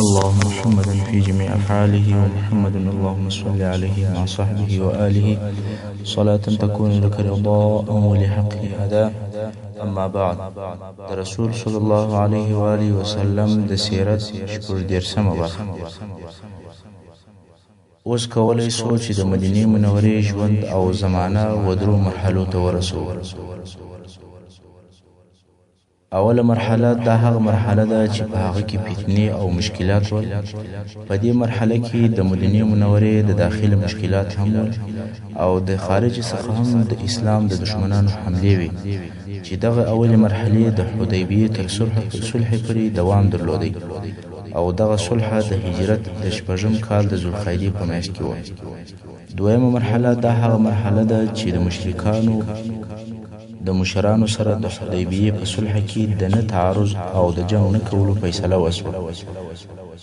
اللهم محمدا في جميع أفعاله، ومحمد اللهم صل عليه مع صحبه وآله، صلاة تكون لك رضاء ولحقه أداء. أما بعد، د رسول صلی الله علیه و آله وسلم د سیرت 36مه برخه. اوس کولی سو چې د مدینې منورې ژوند او زمانه و درو مرحلو ته ورسوو. اوله مرحله دا هغه مرحله ده چې په هغه کې فتنې او مشکلات ول. په دې مرحله کې د مدینې منورې د داخل مشکلات هم ول او د خارج څخه هم د اسلام د دښمنانو حملې وې، چې دغه اولې مرحلې د حدیبیې تر صلح پورې دوام درلودی، او دغه صلح د هجرت د 6 کال د ذوالقعدې په میاشت کې وه. دویمه مرحله دا هغه مرحله ده چې د مشرکانو د مشرانو سره د حدیبیې په صلح کې د نه تعارض او د جنګ نه کولو فیصله وشوه،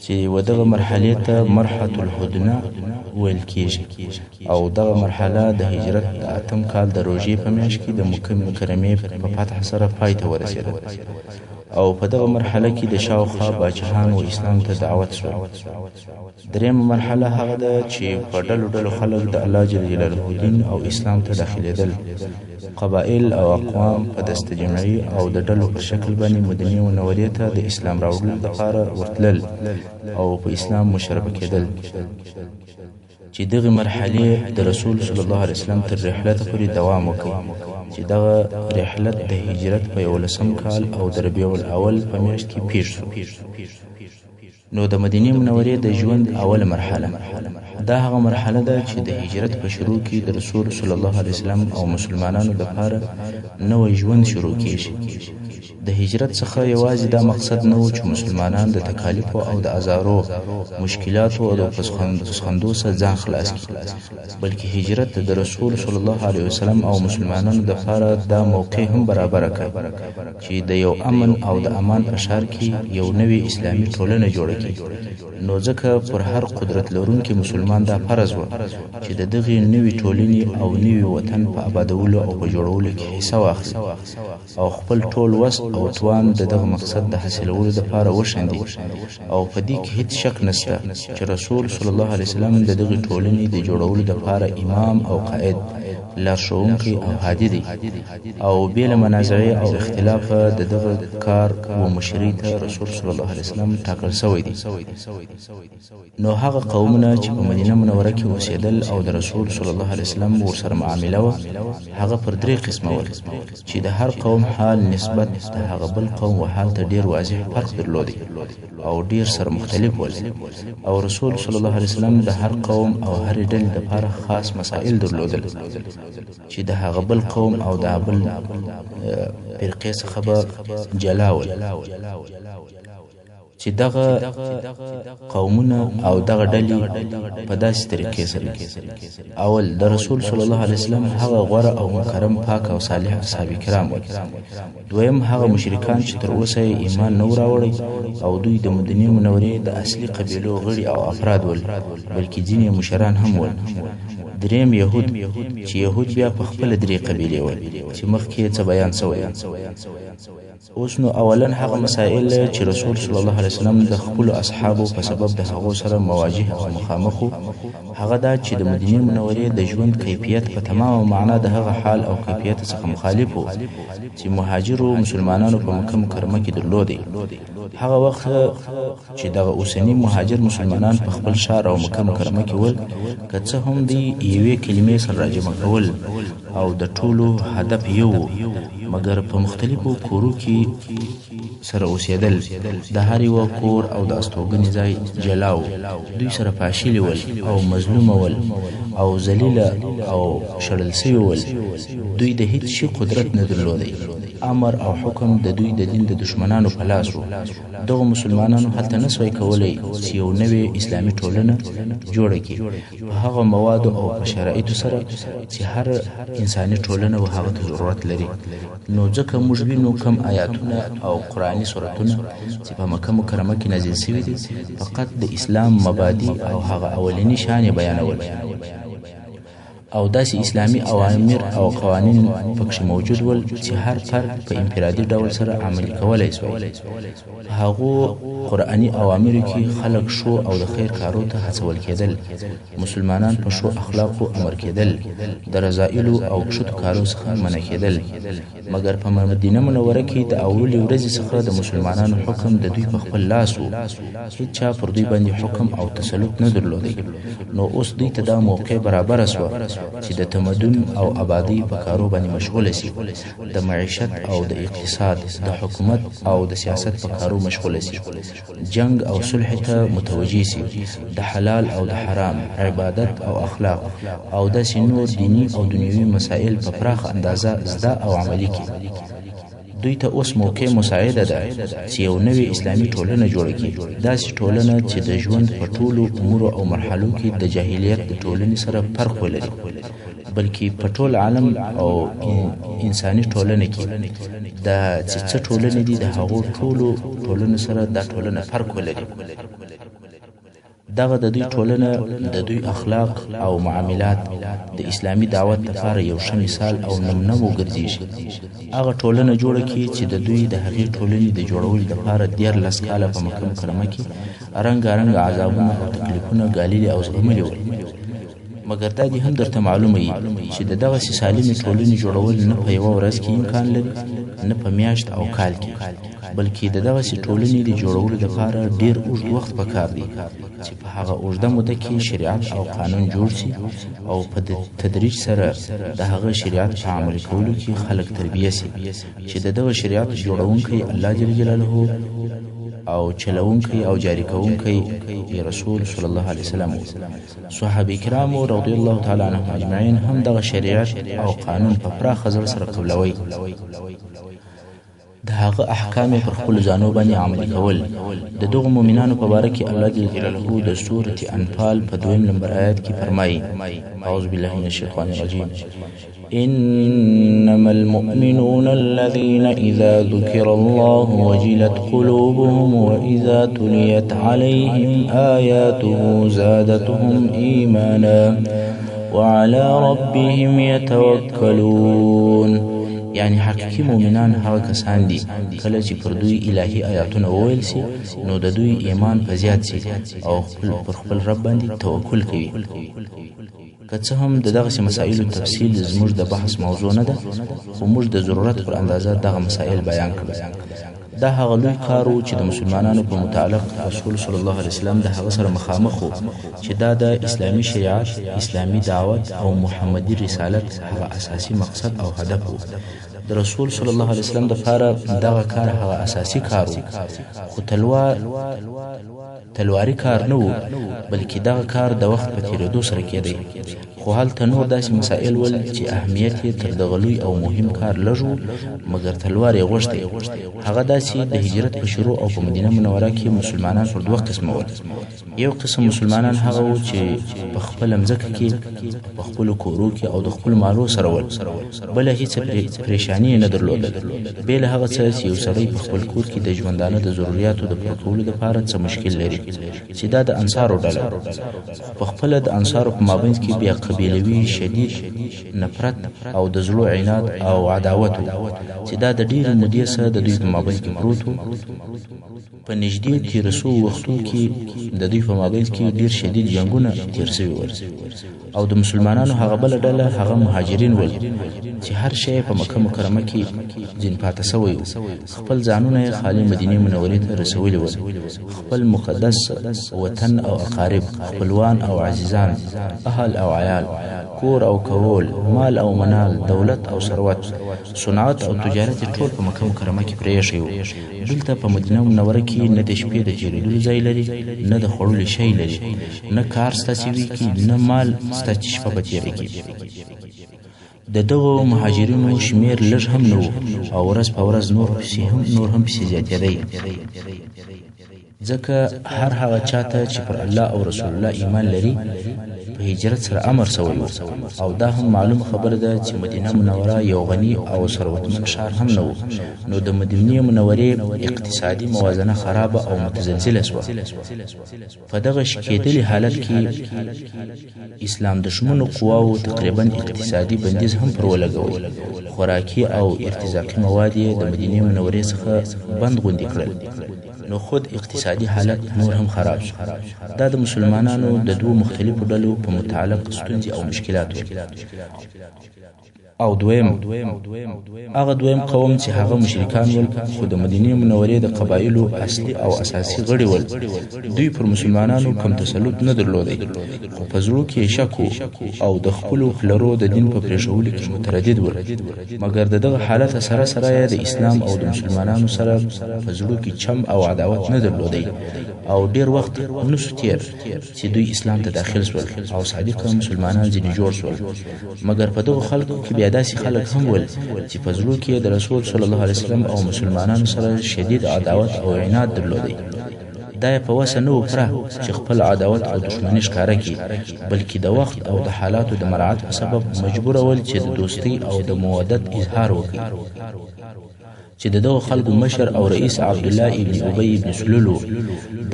چې ودغه مرحلې ته مرحلة الهدنه ویل کیږي. او دغه مرحله د هجرت د 8 کال د روژې په میاشت کې د مکې مکرمې په فتح سره پای ته ورسېده. او په دغه مرحله کې د شاوخوا باچهانو اسلام ته دعوت شول. درېیمه مرحله هغه ده چې په ډلو ډلو خلک د الله جل جلاله دین او اسلام ته داخلېدل. قبایل او اقوام په دسته جمعي او د ډلو په شکل باندې مدینې منورې ته د اسلام راوړلو لپاره ورتلل او په اسلام مشرفه کېدل، چې دغې مرحلې د رسول صلی الله علیه وسلم تر رحلته پورې دوام وکړ، چې دغه رحلت د هجرت په 11 کال او د ربیع الاول په میاشت کې پیښ شو. نو د مدینې منورې د ژوند اوله مرحله دا هغه مرحله ده چې د هجرت په شروع کې د رسول صلی الله علیه وسلم او مسلمانانو لپاره نوی ژوند شروع کیږي. د هجرت څخه یوازې دا مقصد نه و چې مسلمانان د تکالیفو او د ازارو، مشکلاتو او د پسخندو څخه ځان خلاص کړي، بلکې هجرت د رسول صلی الله علیه وسلم او مسلمانانو لپاره دا موقع هم برابره کړه چې د یو امن او د امان په ښار کې یو نوې اسلامي ټولنه جوړه کړي. نو ځکه پر هر قدرت لرونکي مسلمان دا فرض وه چې د دغې نوې ټولنې او نوي وطن په آبادولو او په جوړولو کې حصه واخلي او خپل ټول وس او توان د دغه مقصد د حاصلولو لپاره وښندي. او په دې کې هیڅ شک نشته چې رسول صلی الله علیه وسلم د دغې ټولنې د جوړولو لپاره امام او قائد، لارښوونکی او هادي دی، او بې له منازعې او اختلافه د دغه کار و مشرۍ ته رسول صلی الله علیه وسلم ټاکل شوی دی. نو هغه قومونه چې په مدینه منوره کې اوسېدل او د رسول صلی الله علیه وسلم ورسره معامله وه، هغه پر درې قسمه ول، چې د هر قوم حال نسبت د هغه بل قوم و حال ته ډېر واضح فرق درلودی او ډېر سره مختلف ول. او رسول صلی الله علیه وسلم د هر قوم او هرې ډلې لپاره خاص مسائل درلودل، چې د هغه بل قوم او د بل فرقې څخه به جلا ول، چې دغه قومونه او دغه ډلې په داسې طریقې سره. اول، د رسول صلی الله علیه وسلم هغه غوره او مکرم، پاک او صالح اصحاب کرام ول. دویم، هغه مشرکان چې تر اوسه یې ایمان نه و راوړی او دوی د مدینې منورې د اصلي قبیلو غړي او افراد ول، بلکې ځینې مشران هم ول. دریم، یهود، چې یهود بیا په خپله درې قبیلې ول چې مخکې یې څه بیان شوی. اوس نو اولا هغه مسائل چې رسول صلی الله علیه وسلم د خپلو اصحابو په سبب د هغو سره مواجه او مخامخ وو، هغه دا چې د مدینې منورې د ژوند کیفیت په تمامه معنا د هغه حال او کیفیت څخه مخالف وو چې مهاجرو مسلمانانو په مکه مکرمه کې درلودی. هغه وخت چې دغه اوسني مهاجر مسلمانان په خپل ښار او مکه مکرمه کې ول، که څه هم دوی یوې کلمې سره راجمع کول او د ټولو هدف یو و، مګر په مختلفو کورو کې سره اوسېدل. د هر یوه کور او د استوګنې ځای جلا و. دوی سره پاشلي ول او مظلومه ول او ذلیله او شړل شوي ول. دوی د هیڅ شي قدرت نه درلودی. امر او حکم د دوی د دین د دښمنانو په لاس و. دغو مسلمانانو هلته نه سوای کولی چې یو نوې اسلامي ټولنه جوړه کړي په هغه موادو او په شرایطو سره چې هر انساني ټولنه و هغه ته ضرورت لري. نو ځکه موږ وینو کم آیاتونه او قرآني سورتونه چې په مکه مکرمه کې نازل شوي دي، فقط د اسلام مبادی او هغه اولني شان یې بیانول. او داسې اسلامي اوامر او قوانین پکښې موجود ول چې هر فرد په انفرادي ډول سره عملي کولای سوای. په هغو قرآني اوامرو کې خلک ښو او د خیر کارو ته هڅول کېدل، مسلمانان په ښو اخلاقو امر کېدل، د رذایلو او کښتو کارو څخه منع کېدل. مګر په مدینه منوره کې د اولې ورځې څخه د مسلمانانو حکم د دوی په خپل لاس وو، هیچا پر دوی باندې حکم او تسلط نه درلودی. نو اوس دوی ته دا موقع برابره سوه چې د تمدن او ابادۍ په کارو باندې مشغوله سي، د معیشت او د اقتصاد، د حکومت او د سیاست په کارو مشغوله سي، جنګ او صلح ته متوجه سي، د حلال او د حرام، عبادت او اخلاق او داسې نور دیني او دنیوي مسایل په پراخه اندازه زده او عملي کړي. دوی ته اوس موقع مساعده ده چې یو نوې اسلامي ټولنه جوړه کړي، داسې ټولنه چې د ژوند په ټولو امورو او مرحلو کې د جاهلیت د ټولنې سره فرق ولري، بلکې په ټول عالم او انساني ټولنه کې د چې څه ټولنې دي د هغو ټولو ټولنو سره دا ټولنه فرق ولري. دغه د دوی ټولنه، د دوی اخلاق او معاملات د اسلامي دعوت لپاره یو ښه مثال او نمونه وګرځېږي. هغه ټولنه جوړه کړي چې د دوی د هغې ټولنې د جوړولو لپاره 13 کاله په مکه مکرمه کې رنګارنګ عذابونه او تکلیفونه ګاللي او زغملي ول. مګر دا دې هم درته معلومه وي چې د دغسې سالمې ټولنې جوړول نه په یوه ورځ کې امکان لري، نه په میاشت او کال کې، بلکې د دغسې ټولنې د جوړولو لپاره ډېر اوږد وخت پکار دی چې په هغه اوږده موده کې شریعت او قانون جوړ شي او په تدریج سره د هغه شریعت په عملي کولو کې خلک تربیه شي چې د دغه شریعت جوړونکی الله جل جلاله او چلوونکی او جاري کوونکی رسول صلی الله علیه وسلم وو. صحابه کرامو رضی الله تعالی عنهم اجمعین هم دغه شریعت او قانون په پراخه زړه سره قبلوي. د هغه احکام یې پر خپلو ځانو باندې عملي کول. د دغو مؤمنانو په باره کې الله جل جلاله د سورة انفال په دویم لمبر آیت کې فرمایي: اعوذ بالله من الشیطان الرجیم، انما المؤمنون الذين اذا ذكر الله وجلت قلوبهم واذا تليت عليهم آياته زادتهم ایمانا وعلى ربهم يتوکلون. یعنی حقیقي مؤمنان هغه کسان دي کله چې پر دوی الهي آیاتونه وویل سي نو د دوی ایمان په زیات سي او پر خپل رب باندې توکل کوي. که څه هم د دغسې مسایلو تفصیل زموږ د بحث موضوع نه ده، خو موږ د ضرورت پر اندازه دغه مسایل بیان کړل. دا هغه لوی کار و چې د مسلمانانو په متعلق رسول صلی الله علیه وسلم د هغه سره مخامخ و چې دا د اسلامي شریعت، اسلامي دعوت او محمدي رسالت هغه اساسي مقصد او هدف و. د رسول صلی الله علیه وسلم دپاره دغه کار هغه اساسي کار و، خو تلواري کار نه و، بلکې دغه کار د وخت په تېرېدو سره کېدی. خو هلته نور داسې مسایل ول چې اهمیت یې تر دغه لوی او مهم کار لږ و، مګر تلوار یې غوښتی. هغه داسې د هجرت په شروع او په مدینه منوره کې مسلمانان پر دوه قسمه ول. یو قسم مسلمانان هغه وو چې په خپله مځکه کې، په خپلو کورو کې او د خپلو مالو سره ول، بله هیڅ پریشاني یې نه درلودل، بې له هغه څه چې یو سړی په خپل کور کې د ژوندانه د ضروریاتو د پوره کولو لپاره څه مشکل لري، چې دا د انصارو ډله وه. خو په خپله د انصارو په مابینځ کې بیا قبیلوي شدید نفرت او د زړو عناد او عداوت و، چې دا د ډېرې مودې څخه د دوی په مابینځ کې پروت و. په نږدې تېرو سوو وختو کې د دوی په مابینځ کې ډېر شدید جنګونه تېر سوي ول. او د مسلمانانو هغه بله ډله هغه مهاجرین ول چې هر شی په مکه مکرمه کې ځین پاته سوی و، خپل ځانونه یې خالي مدینې منورې ته رسولي ول، خپل مقدس وطن او اقارب، خپلوان او عزیزان، اهل او عیال، کور او کهول، مال او منال، دولت او ثروت، صنعت او تجارت یې ټول په مکه مکرمه کې پرېښی و. دلته په مدینه منوره کې نه د شپې د تېرېدلو ځای لري، نه د خوړلو شی لري، نه کار سته چې ویکي، نه مال سته چې شپه په تېره کړي. د دغو مهاجرینو شمېر لږ هم نه و او ورځ په ورځ نور هم پسې زیاتېدی. ځکه هر هغه چاته چې پر الله او رسول الله ایمان لري په هجرت سره امر سوی وو. او دا هم معلومه خبره ده چې مدینه منوره یو غني او ثروتمن ښار هم نه وو، نو د مدینې منورې اقتصادي موازنه خرابه او متزلزله سوه. په دغه شکېدلي حالت کې اسلام دښمنو قواوو تقریبا اقتصادي بندیز هم پر ولګوی، خوراکي او ارتزاقي مواد یې د مدینې منورې څخه بند غوندې کړل، نو خود اقتصادي حالت نور هم خراب شو. دا د مسلمانانو د دوو مختلفو ډلو په متعلق ستونزې او مشکلات ول. او دویم هغه دویم قوم چې هغه مشرکان ول، خو د مدینې منورې د قبایلو اصلي او اساسي غړي ول. دوی پر مسلمانانو کم تسلط نه درلودی، خو په زړو کې یې شک وو او د خپلو پلرو د دین په پرېښولو کې متردد ول. مګر د دغه حالت سره سره یې د اسلام او د مسلمانانو سره په زړو کې چم او عداوت نه درلودی، او ډېر وخت نسو تېر چې دوی اسلام ته داخل سول او صادقه مسلمانان ځینې جوړ سول. مګر په دغو خلکو کې بیا داسې خلک هم ول چې په زړو کې د رسول صلی الله علیه وسلم او مسلمانانو سره شدید عداوت او عناد درلودی. دا یې په وسه نه و پوره چې خپل عداوت او دښمني ښکاره کړي، بلکې د وخت او د حالاتو د مراعت په سبب مجبور ول چې د دوستۍ او د مودت اظهار وکړي، چې د دغو خلکو مشر او رئیس عبدالله ابن ابی ابن سلول و.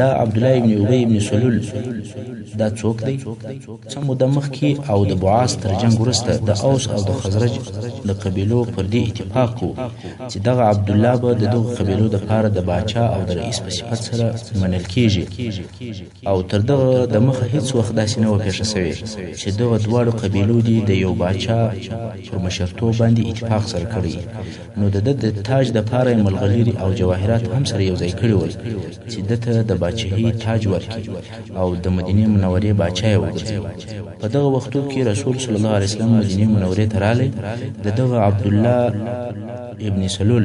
دا عبدالله ابن ابی ابن سلول دا څوک دی؟ څه موده مخکې او د بعاث تر جنګ وروسته د اوس او د خزرج د قبیلو پر دې اتفاق و چې دغه عبدالله به د دغو قبیلو دپاره د باچا او د رئیس په صفت سره منل کیږي، او تر دغه د مخه هیڅ وخت داسې نه وه پېښه سوې چې دغه دواړو قبیلو دې د یو باچا پر مشرتوب باندې اتفاق سره کړی. نو د ده د تاج دپاره یې ملغلرې او جواهرات هم سره یو ځای کړي ول چې ده ته د باچهي تاج ورکړي او د مدینې منورې باچا یې وګرځوي. په دغه وختو کې رسول صلی الله علیه وسلم مدینې منورې ته راغی. د دغه عبدالله ابن سلول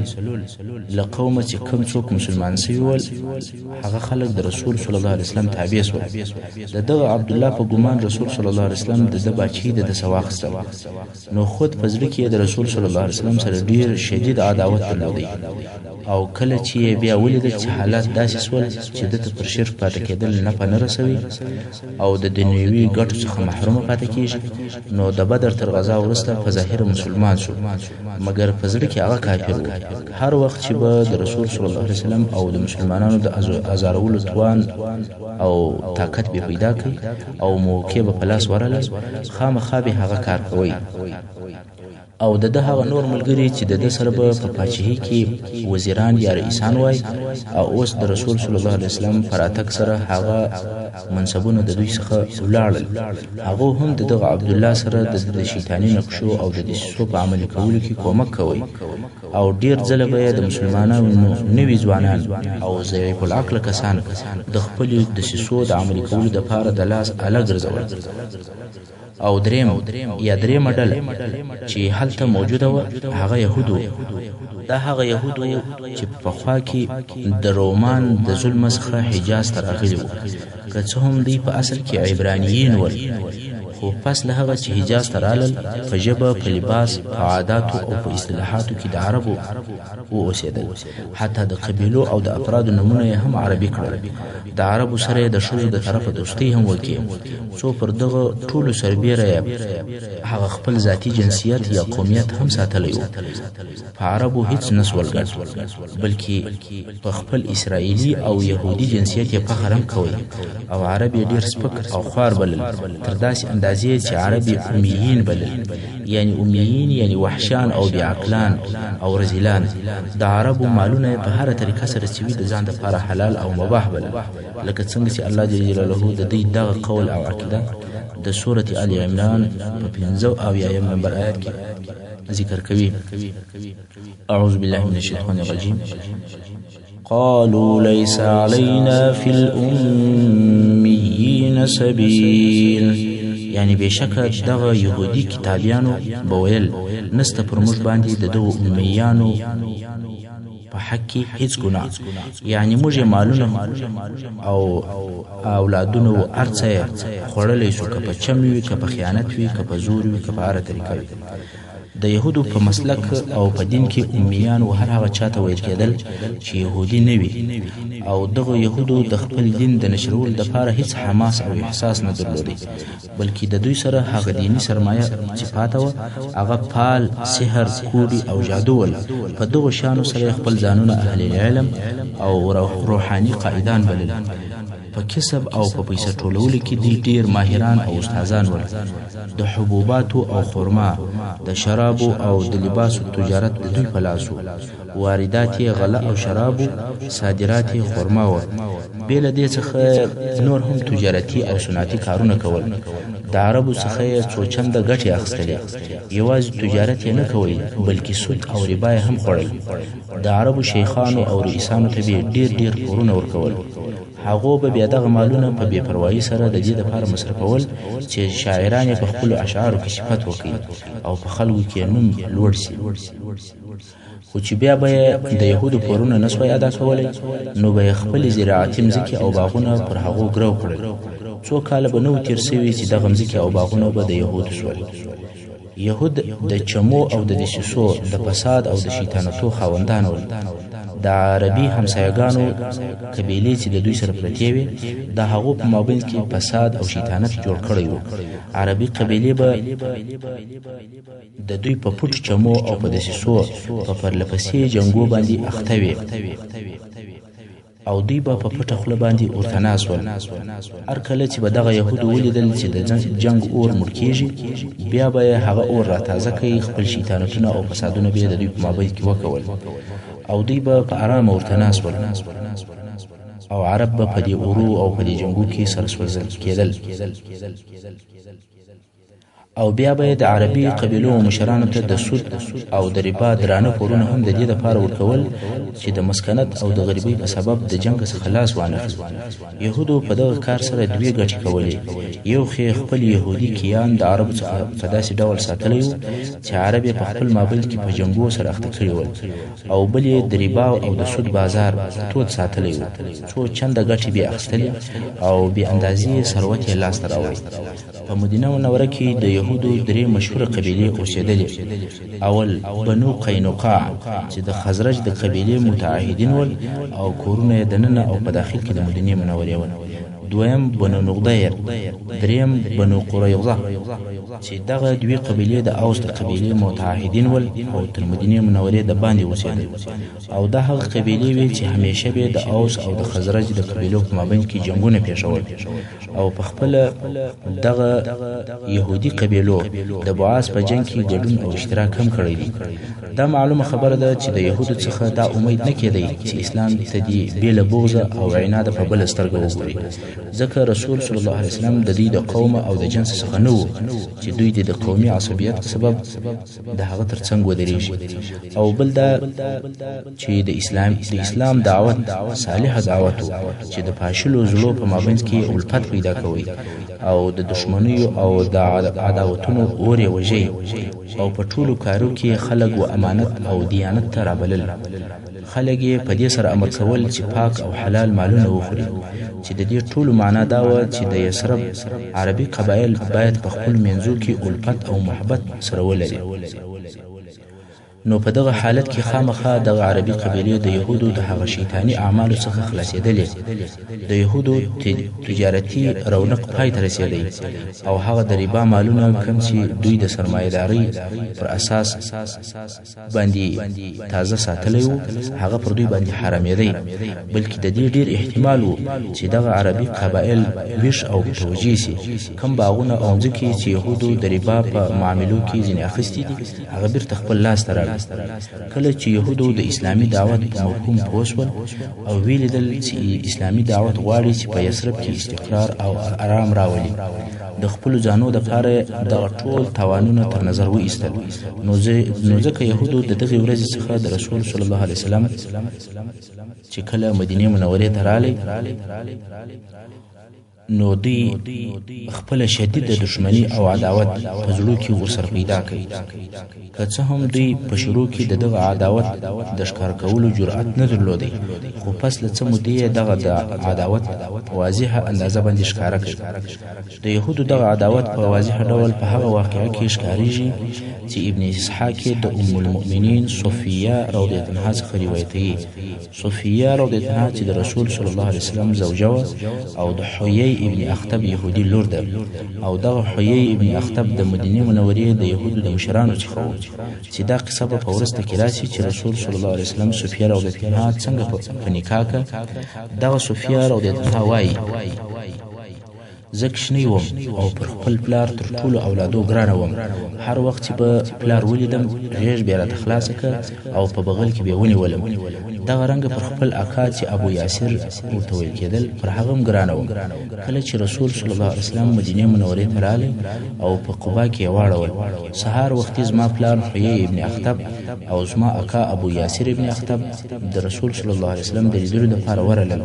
له قومه چې کوم څوک مسلمان سوي ول، هغه خلک د رسول صلی الله علیه وسلم تابع سول. د دغه عبدالله په ګمان رسول صلی الله علیه وسلم د ده باچهي د ده څخه واخیستل، نو خود په زړه کې یې د رسول صلی الله علیه وسلم سره ډېر شدید عداوت درلودی. او کله چې یې بیا ولیدل چې حالات داسې سول چې ده ته پر شرک پاتې کېدل نفع نه رسوي او د دنیوي ګټو څخه محرومه پاتې کېږي، نو د بدر تر غزا وروسته په ظاهره مسلمان شو، مګر په زړه کې هغه کافر و. هر وخت چې به د رسول صلی الله علیه وسلم او د مسلمانانو د ازارولو توان او طاقت به پیدا کړ او موقع به په لاس ورغله، خامخا به هغه کار کوي. او د ده هغه نور ملګري چې د ده سره به په پاچهي کې وزیران یا رئیسان وای، او اوس د رسول صلی الله علیه وسلم په راتګ سره هغه منصبونه د دوی څخه ولاړل، هغو هم د دغه عبدالله سره د ده د شیطاني نقشو او د دسیسو په عملي کولو کې کومک کوی. او ډېر ځله به یې د مسلمانانو نوي ځوانان او ضعیف العقله کسان د خپلو دسیسو د عملي کولو دپاره د لاس اله ګرځول. او دریم یا دریمه ډله چې هلته موجوده وه هغه یهود وو. دا هغه یهود وو چې په پخوا کې د رومان د ظلم څخه حجاز ته راغلي وو. که څه هم دوی په اصل کې عبرانیین ول، خو پس له هغه چې حجاز ته رالل په ژبه، په لباس، په عاداتو او په اصطلاحاتو کې د عربو و اوسېدل. حتی د قبیلو او د افرادو نومونه یې هم عربي کړل. د عربو سره یې د ښځو د طرفه دوستۍ هم وکړې، څو پر دغه ټولو سربېره یې هغه خپل ذاتي جنسیت یا قومیت هم ساتلی و. په عربو هیڅ نه سول ګډ، بلکې په خپل اسرائیلي او یهودي جنسیت یې فخر هم کوی، او عرب یې ډېر سپک او خوار بلل، تر داسې اندازې چې عرب یې امیین بلل، یعنې امیین یعنې وحشیان او بې عقلان او رذیلان. د عربو مالونه یې په هره طریقه سره چې وي د ځان دپاره حلال او مباح بلل، لکه څنګه چې الله جل جلاله د دوی دغه قول او عقیده د سورة آل عمران په 75 نمبر آیت کې ذکر کوي. اعوذ بالله من الشیطان الرجیم. قالوا ليس علينا في الأميين سبيل. یعنی بېشکه دغه یهودي کتابیانو به ویل نسته پر موږ باندې د دغو امیانو په حق کې هیڅ ګناه، یعنی موږ یې مالونه او اولادونه و هر څه یې خوړلی شو، که په چم وي، که په خیانت وي، که په زور وي، که په هره طریقه وي. د یهودو په مسلک او په دین کې امیان و هر هغه چاته ویل کېدل چې یهودي نه وي، او دغو یهودو د خپل دین د نشرولو دپاره هیڅ حماس او احساس نه درلودی، بلکې د دوی سره هغه دیني سرمایه چې پاته وه هغه پال، سحر، کوډي او جادو ول. په دغو شیانو سره یې خپل ځانونه اهل علم او روحاني قائدان بلل. په کسب او په پیسه ټولولو کې دوی ډېر ماهران او استادان ول. د حبوباتو او خرما، د شرابو او د لباسو تجارت د دوی په لاس و. واردات یې غله او شراب وو، صادرات یې خرما وه. بې له دې څخه نور هم تجارتي او صنعتي کارونه کول. د عربو څخه یې څو چنده ګټې اخیستلې. یوازې تجارت یې نه کوی، بلکې سود او ربا یې هم خوړل. د عربو شیخانو او رئیسانو ته به یې ډېر ډېر پورونه ورکول. هغو به بیا دغه مالونه په بې پروایۍ سره د دې لپاره مصرفول چې شاعران یې په خپلو اشعارو کې صفت وکړي او په خلکو کې یې نوم لوړ شي. خو چې بیا به یې د یهودو پورونه نه سوای ادا کولی، نو به یې خپلې زراعتي مځکې او باغونه پر هغو ګرو کړل. څو کاله به نه وو تېر شوي چې دغه مځکې او باغونه به د یهودو شول. یهود د چمو او د دسیسو، د فساد او د شیطانتو خاوندان ول. د عربي همسایګانو قبیلې چې د دوی سره پرتې وې، د هغو په مابین کې فساد او شیطانت جوړ کړی وو. عربي قبیلې به د دوی په پټو چمو او په دسیسو په پرله پسې جنګو باندې اخته وې او دوی به په پټه خوله باندې ورته ناست ول. هر کله چې به دغه یهودو ولیدل چې د جنګ اور مړ کیږي، بیا به یې هغه اور راتازه کوي، خپل شیطانتونه او فسادونه به یې د دوی په مابین کې وکول او دوی به په ارامه ورته ناست ول او عرب به په دې اورو او په دې جنګو کې سره سوځل کېدل. او بیا به یې د عربي قبیلو مشرانو ته د سود او د ربا درانه پورونه هم د دې لپاره ورکول چې د مسکنت او د غریبۍ په سبب د جنګ څخه لاس وانخلي. یهودو په دغه کار سره دوې ګټې کولې. یو خو یې خپل یهودي کیان د عربو څخه په داسې ډول ساتلی وو چې عرب یې په خپل مابین کې په جنګو سره اخته کړي ول، او بل یې د ربا او د سود بازار تود ساتلی وو، څو چنده ګټې به یې اخیستلې او بې اندازې ثروت یې لاسته راوړی. په مدینه منوره کې د یهودو درې مشهوره قبیلې اوسېدلې. اول بنو قینقاع چې د خزرج د قبیلې متعهدین ول او کورونه یې دننه او په داخل کې د مدینې منورې ول. دویم بنو نضیر، دریم بنو قریظه چې دغه دوې قبیلې د اوس د قبیلې متعهدین ول او تر مدینې منورې د باندې اوسېدل. او دا هغه قبیلې وې چې همیشه به د اوس او د خزرج د قبیلو په مابین کې جنګونه پېښول. او په خپله دغه یهودي قبیلو د بعاث په جنګ کې ګډون او اشتراک هم کړی دی. دا معلومه خبره ده چې د یهودو څخه دا امید نه کېدی چې اسلام ته دې بې له بغضه او عناده په بله سترګه وګوري، ځکه رسول صلی الله علیه وسلم د دوی د قومه او د جنس څخه نه وو چې دوی دې د قومي عصبیت په سبب د هغه تر څنګ ودرېږي. او بل دا چې د اسلام دعوت صالح دعوت و چې د پاشلو زړو په مابین کې الفت پیدا کوي او د دښمنیو او د عداوتونو اور یې وژي، او په ټولو کارو کې خلک و امانت او دیانت ته رابلل. خلک یې په دې سره امر کول چې پاک او حلال مالونه وخوري، چې د دې ټولو معنا دا وه چې د یثرب عربي قبایل باید په خپلو منځو کې الفت او محبت سره ولري. نو په دغه حالت کې خامخا دغه عربي قبیلې د یهودو د هغه شیطاني اعمالو څخه خلاصېدلې. د یهودو تجارتي رونق پای ته رسېدی او هغه د ربا مالونه کوم چې دوی د سرمایهدارۍ پر اساس باندې تازه ساتلی وو، هغه پر دوی باندې حرامېدی، بلکې د دې ډېر احتمال وو چې دغه عربي قبایل ویښ او متوجه شي. کوم باغونه او مځکې چې یهودو د ربا په معاملو کې ځینې اخیستي دي، هغه بیرته خپل لاس ته راوړي. کله چې یهودو د اسلامي دعوت په مفهوم پوه شول او ویې لیدل چې اسلامي دعوت غواړي چې په یثرب کې استقرار او ارام راولي، د خپلو ځانو دپاره دغه ټول تاوانونه تر نظر وایستل. نو ځکه یهودو د دغې ورځې څخه د رسول صلی الله علیه وسلم چې کله مدینې منورې ته راغی، نو دوی خپله شدیده دښمني او عداوت په زړو کې ورسره پیدا کړي. که څه هم دوی په شروع کې د دغه عداوت د ښکاره کولو جرأت نه درلودی، خو پس له څه مودې یې دغه د عداوت په واضحه اندازه باندې ښکاره کړ. د یهودو دغه عداوت په واضح ډول په هغه واقعه کې ښکارېږي چې ابن اسحاق یې د ام المؤمنین صفیه رضی الله عنها څخه روایتوي. صفیه رضی الله عنها چې د رسول صلی الله علیه وسلم زوجه وه او د حیی ابن اخطب یهودي لور ده، او دغه حیی ابن اخطب د مدینې منورې د یهودو د مشرانو څخه و، چې دا قصه به په وروسته کې راسي چې رسول صلی الله علیه وسلم صفیه رضی الله عنها څنګه په نکاح کړه. دغه صفیه رضی الله عنها وایي: زه کوچنۍ وم او پر خپل پلار تر ټولو اولادو ګرانه وم. هر وخت چې به پلار ولیدم، غېږ به یې راته خلاصه کړه او په بغل کې به یې ونیولم. دغه رنګه پر خپل اکا چې ابو یاسر ورته ویل کېدل، پر هغه هم ګرانه وم. کله چې رسول صلی الله علیه وسلم مدینې منورې ته راغی او په قبا کې یې واړول، سهار وختي زما پلار حیی ابن اخطب او زما اکا ابو یاسر ابن اخطب د رسول صلی الله علیه وسلم د لیدلو دپاره ورغلل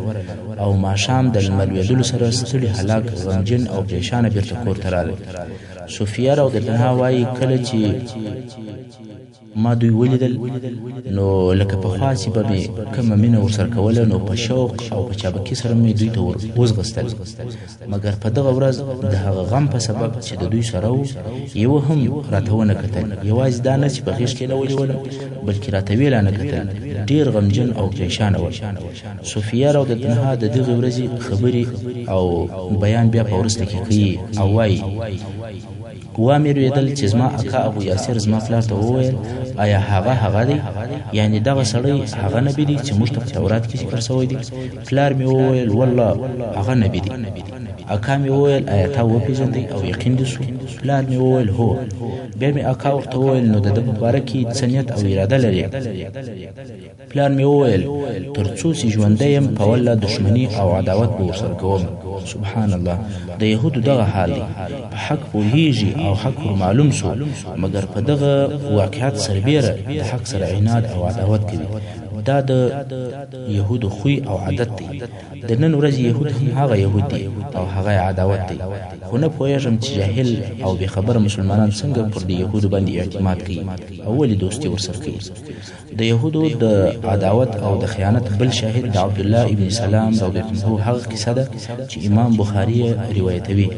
او ماښام د لمر لوېدلو سره ستړي هلاک، غمجن او پریشانه بیرته کور ته راغلل. صفیه رضی الله عنها وایي: کله چې ما دوی ولیدل، نو لکه پخوا چې به مې کومه مینه ورسره کوله، نو په شوق او په چابکي سره مې دوی ته ور وځغستل. مګر په دغه ورځ د هغه غم په سبب چې د دوی سره و، یوه هم راته ونه کتل. یوازې دا نه چې په غېږ کې نه ونیولم، بلکې راته ویې لا نه کتل. ډېر غمجن او پریشانه ول. صفیه رضی الله عنها د دغې ورځې خبرې او بیان بیا په وروسته کې کوي او وایي: وامې روېدل چې زما اکا ابو یاسر زما پلار ته وویل: آیا هغه هغه دی؟ یعنې دغه سړی هغه نبي دی چې موږ ته په تورات کې ذکر شوی دی؟ پلار مې وویل: والله هغه نبي دی. اکا مې وویل: آیا تا وپېژندی او یقین دې شو؟ پلار مې وویل: هو. بیا مې اکا ورته وویل: نو د ده په باره کې څه نیت او اراده لرې؟ پلار مې وویل: تر څو چې ژوندی یم، په والله دښمني او عداوت به ورسره کوم. سبحان الله، د یهودو دغه حال دی، په حق پوهیږي او حق ور معلوم سو، مګر په دغه واقعیت سربېره د حق سره عناد او عداوت کوي. دا د یهودو خوی او عادت دی. د نن ورځې یهود هم هغه یهود دي او هغه یې عداوت دی. خو نه پوهېږم چې جاهل او بې خبره مسلمانان څنګه پر دې یهودو باندې اعتماد کوي او ولې دوستي ورسره کوي. د یهودو د عداوت او د خیانت بل شاهد د عبدالله ابن سلام رضی الله عنه هغه قصه ده چې امام بخاري یې روایتوي.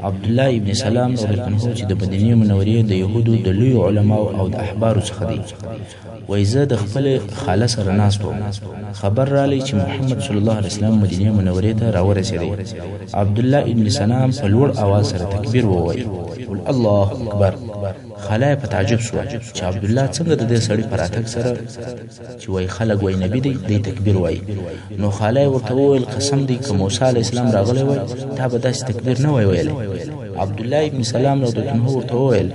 عبدالله ابن سلام رضی الله عنه چې د مدینې منورې د یهودو د لویو علماو او د احبارو څخه دی، وایي: زه د خپلې خاله سره ناست وم، خبر راغی چې محمد صلی الله علیه وسلم مدینې منورې ته راورسېدی. عبدالله ابن سلام په لوړ اواز سره تکبیر وویل: الله اکبر. خاله یې په تعجب شوه چې عبدالله څنګه د دې سړي په راتګ سره چې وایي خلک وایي نبي دی، دی تکبیر وایي. نو خاله یې ورته وویل: قسم دی که موسی علیه السلام راغلی وای، تا به داسې تکبیر نه وای ویلی. عبدالله ابن سلام رضی الله عنه ورته وویل: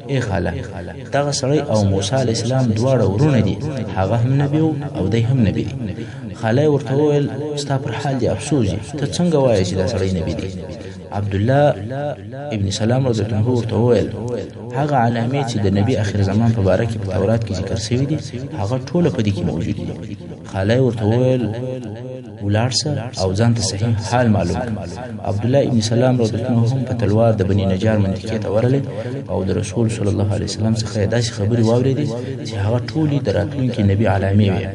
ای خاله، دغه سړی او موسی علیه السلام دواړه وروڼه دي، هغه هم نبي او دی هم نبي دی. خاله یې ورته وویل: ستا پر حال دې افسوس وي، ته څنګه وایې چې دا سړی نبي دی؟ عبدالله ابن سلام رضی الله عنه ورته وویل: هغه علامې چې د نبي اخر زمان په باره کې په تورات کې ذکر شوي دي، هغه ټوله په دې کې موجود دي. خاله یې ورته وویل: ولاړ سه او ځان ته صحیح حال معلوم کړه. عبدالله ابن سلام رضی الله عنه هم په تلوار د بني نجار منطقې ته ورغلی او د رسول صلی الله علیه وسلم څخه یې داسې خبرې واورېدې چې هغه ټولې د راتلونکي نبي علامې وې.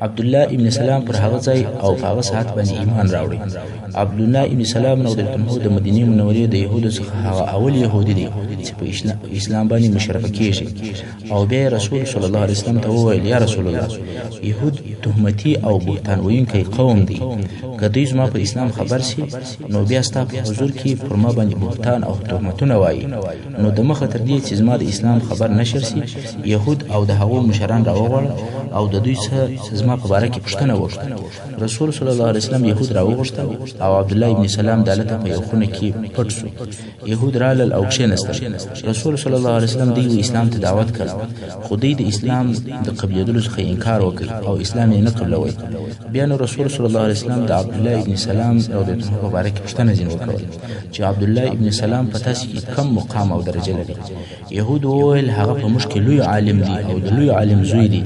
عبدالله ابن سلام پر هغه ځای او په هغه ساعت باندې ایمان راوړی. عبدالله ابن سلام رضی الله عنه د مدینې منورې د یهودو څخه هغه اول یهودي دی چې په اسلام باندې مشرفه کیږي. او بیا رسول صلی الله علیه وسلم ته وویل: یا رسول الله، یهود تهمتي او بهتان ویونکی قوم دی، که دوی زما په اسلام خبر سي نو بیا ستا په حضور کې پر ما باندې بهتان او تهمتونه وایي. نو د مخه تر دې چې زما د اسلام خبر نشر سي، یهود او د هغو مشران راوغواړه او د دوی څخه زما په باره کې پوښتنه وکړه. رسول صلی الله علیه وسلم یهود راوغوښتل او عبدالله ابن سلام دالته په یو خونه کې پټ سو. یهود رالل او کښېنستل. رسول صلی الله علیه وسلم دوی و اسلام ته دعوت کړل، خو دوی د اسلام د قبلېدلو څخه انکار وکړ او اسلام یې نه قبلوی. بیا نو رسول صلی الله علیه وسلم د عبدالله ابن سلام رضی الله عنه په باره کې پوښتنه ځینې وکول چې عبدالله ابن سلام په تاسو کې کم مقام او درجه لري. یهود وویل: هغه په موږ کې لوی عالم دی او د لوی عالم زوی دی،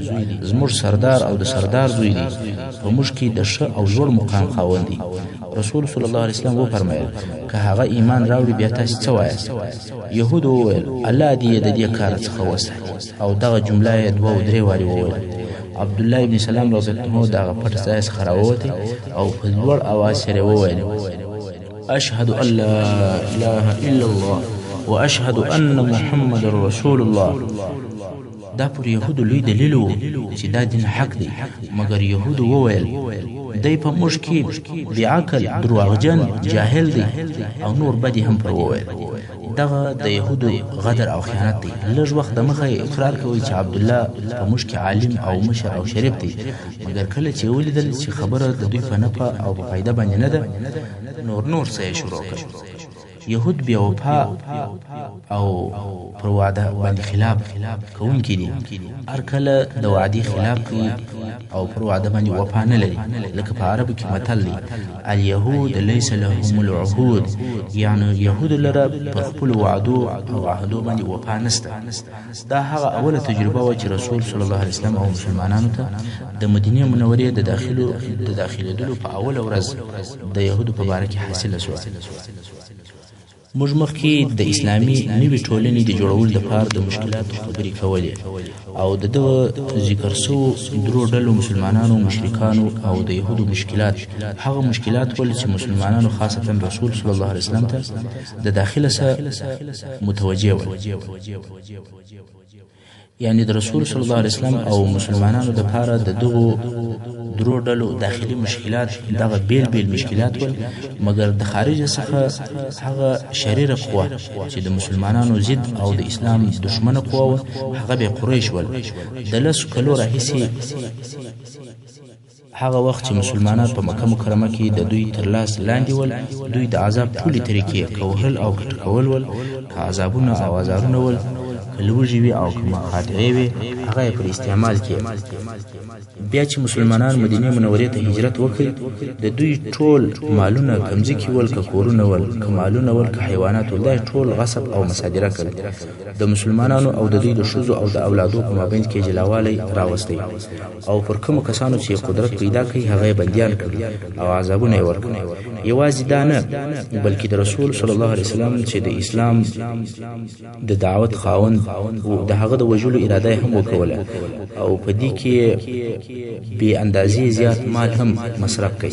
زموږ سردار او د سردار زوی دی، په موږ کې د ښه او لوړ مقام خاوند دی. رسول صلی الله علیه وسلم وفرمایل: که هغه ایمان راوړي بیا تاسو څه وایاست؟ یهود وویل: الله دې یې د دې کار څخه وساتي. او دغه جمله یې دوه او درې وارې وویل. عبدالله ابن سلام رضی الله عنه د هغه پټ ځای څخه راووتی او په لوړ اواز سره وویل: اشهد ان لا اله الا الله واشهد ان محمد رسول الله. دا پر یهودو لوی دلیل وو چې دا دین حق دی. مګر یهودو وویل دی په موږ کې بې عقل، درواغجن، جاهل دی او نور بدې هم پر وویل. دغه د یهودو غدر او خیانت دی. لږ وخت دمخه یې اقرار کوي چې عبدالله په موږ کې عالم او مشر او شریف دی، مګر کله چې ولیدل چې خبره د دوی په نفع او په فایده باندې نه ده، نور څه یې شروع کړ. یهود بې وفا او پر وعده باندې خلاف کوونکي دي، هر کله د وعدې خلاف کوي او پر وعده باندې وفا نه لري. لکه په عربو کې متل دی، الیهود لیس لهم العهود، یعنی یهود لره پر خپلو وعدو او عهدو باندې وفا نشته. دا هغه اوله تجربه وه چې رسول صلی الله علیه وسلم او مسلمانانو ته د مدینې منورې د داخلېدلو په اوله ورځ د یهودو په باره کې حاصله شوه. موږ مخکې د اسلامي نوې ټولنې د جوړولو لپاره د مشکلاتو خبرې کولې او د دغه ذکر سوو درو ډلو مسلمانانو، مشرکانو او د یهودو مشکلات هغه مشکلات ول چې مسلمانانو خاصتا رسول صلی الله علیه وسلم ته د داخله څخه متوجه ول. یعنی د رسول صلی الله علیه وسلم او مسلمانانو د پاره د دغو درو ډلو داخلي مشکلات دغه بیل بیل مشکلات ول، مګر د خارج څخه هغه شریره قوه چې د مسلمانانو ضد او د اسلام دښمنه قوه وه، هغه به قریش ول. د 10 کلو راهیسې هغه وخت چې مسلمانان په مکه مکرمه کې د دوی تر لاس لاندې ول، دوی د عذاب ټولې طریقې که وهل او که ټکول ول، که عذابونه او آزارونه ول، که لوږې وي او که مقاطعې وي، هغه یې پر استعمال کې. بیا چې مسلمانان مدینې منورې ته هجرت وکړ، د دوی ټول مالونه که مځکې ول، که کورونه ول، که مالونه ول، که حیوانات ول، دا یې ټول غصب او مصادره کړل. د مسلمانانو او د دوی د ښځو او د اولادو په مابین کې جلاوالی راوستی او پر کومو کسانو چې قدرت پیدا کړي هغه یې بندیان کړل او عذابونه یې ورکړل. یوازې دا نه، بلکې د رسول صلی الله علیه وسلم چې د اسلام د دعوت خاوند و، د هغه د وژلو اراده یې هم وکوله او په دې کې بې اندازې زیات مال هم مصرف کړ.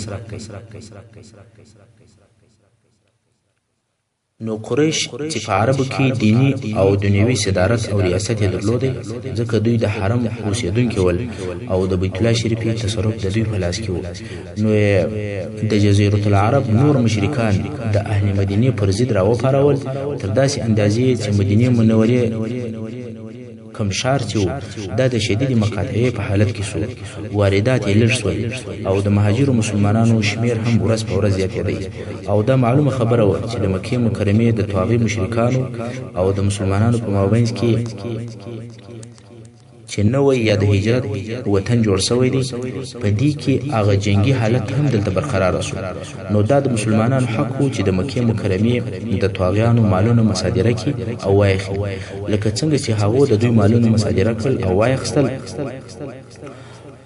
نو قریش چې په عربو کې دیني او دنیوي صدارت او ریاست یې درلودی، ځکه دوی د حرم اوسېدونکي ول او د بیت الله شریفې تصرف د دوی په لاس کې و، نو یې د جزیرة العرب نور مشرکان د اهل مدینې پر ضد راوپارول، تر داسې اندازې چې مدینې منورې کوم ښار چې و، دا د شدیدې مقاطعې په حالت کې سو، واردات یې لږ سول او د مهاجرو مسلمانانو شمېر هم ورځ په ورځ زیاتېدی. او دا معلومه خبره وه چې د مکې مکرمې د طاغي مشرکانو او د مسلمانانو په مابین کې چې نوی یا د هجرت وطن جوړ شوی دی، په دې کې هغه جنګي حالت هم دلته برقرار شو. نو دا د مسلمانانو حق و چې د مکې مکرمې د طاغیانو مالونه مصادره کړي او وایخلي، لکه څنګه چې هغو د دوی مالونه مصادره کړل او وایخستل،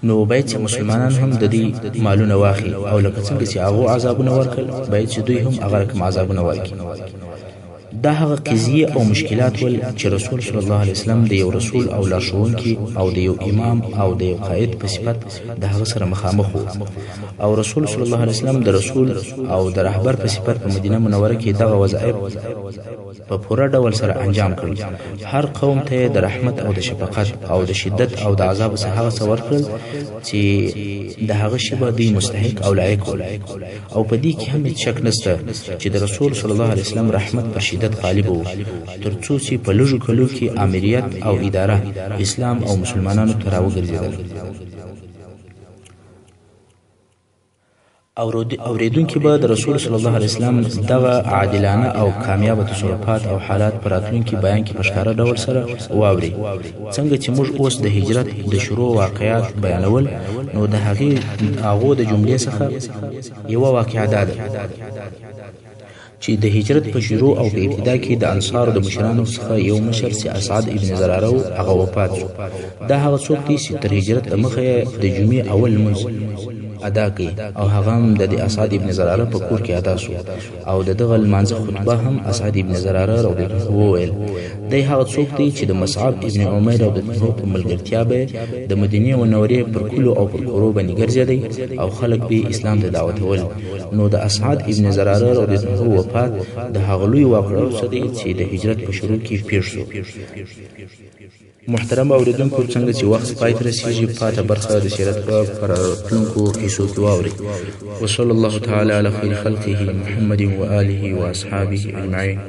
نو باید چې مسلمانان هم د دوی مالونه واخلي، او لکه څنګه چې هغو عذابونه ورکړل، باید چې دوی هم هغه رقم عذابونه ورکړي. دا هغه قضیې او مشکلات ول چې رسول صلی الله علیه وسلم د یو رسول او لارښوونکي او د یو امام او د یو قائد په صفت د هغه سره مخامخ وو. او رسول صلی الله علیه وسلم د رسول او د رهبر په صفت په مدینه منوره کې دغه وظایف په پوره ډول سره انجام کړل. هر قوم ته د رحمت او د شفقت او د شدت او د عذاب څخه هغه څه ورکړل چې د هغه شی به دوی مستحق او لایق ول. او په دې کې هم هیڅ شک نشته چې د رسول صلی الله علیه وسلم رحمت پر شدت غالب وو، تر څو چې په لږو کلو کې آمریت او اداره اسلام او مسلمانانو ته راوګرځېدل. اورېدونکي به د رسول صلی الله علیه وسلم دغه عادلانه او کامیابه تصرفات او حالات په راتلونکي بیان کې په ښکاره ډول سره واوري. څنګه چې موږ اوس د هجرت د شروع واقعات بیانول، نو د هغو د جملې څخه یوه واقعه دا ده چې د هجرت په شروع او په ابتدا کې د انصارو د مشرانو څخه یو مشر چې اسعد ابن زراره و، هغه وفات شو. دا هغه څوک دی چې تر هجرت دمخه یې د جمعې اول لمونځ ادا کړ او هغه هم د اسعد ابن زراره په کور کې ادا سو او د دغه لمانځه خطبه هم اسعد ابن زراره رضی الله عنه وویل. دی هغه څوک دی چې د مصعب ابن عمیر رضی الله عنه په ملګرتیا به د مدینې منورې پر کلو او پر کورو باندې ګرځېدی او خلک به اسلام ته دعوتول. نو د اسعد ابن زراره رضی الله عنه وفات د هغه لوی واقعو څخه دی چې د هجرت په شروع کې پېښ شو. محترم اوریدونکو، څنګه چې وخت پای ته رسیږي، پاته برخه د سیرت په راتلونکو حصو کې واورئ. وصلی الله تعالی علی خیر خلقه محمد و آله و اصحابه اجمعین.